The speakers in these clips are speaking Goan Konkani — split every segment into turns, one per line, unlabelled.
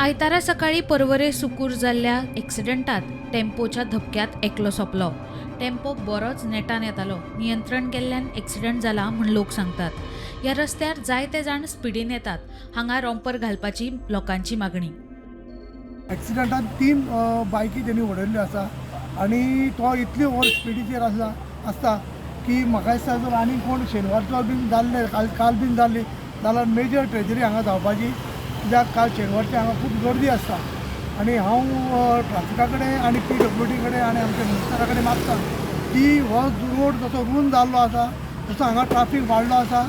आयतारा सकाळीं पर्वरे सुकूर जाल्ल्या एक्सिडंटात टेम्पोच्या धपक्यांत एकलो सोंपलो. टेम्पो बरोच नेटान येतालो. नियंत्रण गेल्ल्यान एक्सिडंट जाला म्हूण लोक सांगतात. ह्या रस्त्यार जायते जाण स्पिडीन येतात. हांगा रोंपर घालपाची लोकांची मागणी.
एक्सिडंटान तीन बायकी तेणी उडयल्ल्यो आसा आनी तो इतली ओवर स्पिडीचेर आसला आसता की म्हाका दिसता जर आनी कोण शेनवारचो बीन जाल्ले काल काल बीन जाल्ली जाल्यार मेजर ट्रेजडी हांगा जावपाची, कित्याक काल शेनवारची हांगा खूब गर्दी आसता. आनी हांव ट्राफिका कडेन आनी पीडब्ल्यूडी कडेन आनी आमच्या मिनिस्टरा कडेन मागता की हो रोड जसो रूंद जाल्लो आसा तसो हांगा ट्राफीक वाडलो आसा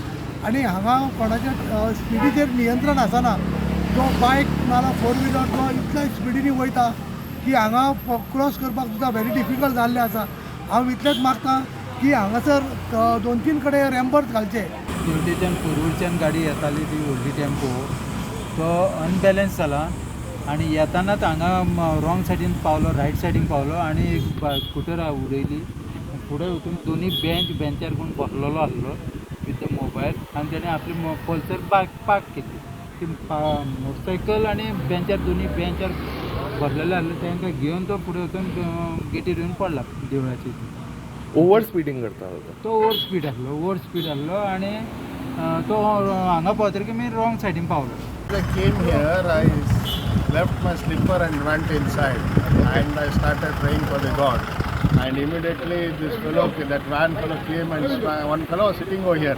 आनी हांगा कोणाच्या स्पिडीचेर नियंत्रण आसना. तो बायक नाल्यार फोर व्हिलर तो इतल्या स्पिडीनी वयता की हांगा क्रॉस करपाक सुद्दां व्हेरी डिफिकल्ट जाल्लें आसा. हांव इतलेंच मागता की हांगासर दोन तीन कडेन रॅम्पर्स घालचे.
तेवटेच्यान पोरूरच्यान गाडी येताली ती व्हडली टेम्पो, तो अनबॅलन्स जाला आनी येतानाच हांगा रॉंग सायडीन पावलो, रायट सायडीन पावलो आनी एक स्कुटर उडयली. फुडें वचून दोनी बेंच बेंचार कोण बसलेलो आसलो विथ the mobile आनी तेणें आपली पल्सर पार्क केली. ती मोटरसायकल आनी बेंचार दोनी बेंचार बसलेले आसले, तांकां घेवन तो फुडें वचून गेटीर येवन पडला देवळाचे.
ओव्हर स्पिडींग करता तो.
तो ओवर स्पीड आसलो, ओवर स्पीड आसलो आनी तो हांगा पावतकीर मी रॉंग सायडीन पावलो.
I came here, I left my slipper and went inside, and I started praying for the God. And immediately this fellow, that van fellow came and one fellow was sitting over here.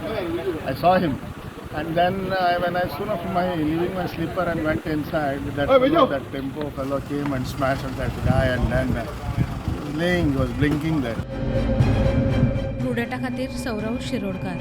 I saw him. And then when I soon after my leaving my slipper and went inside, that fellow, that tempo fellow came and smashed at that guy, and then he was laying, he was blinking there.
प्रुडटा खातीर सौरव शिरोडकार.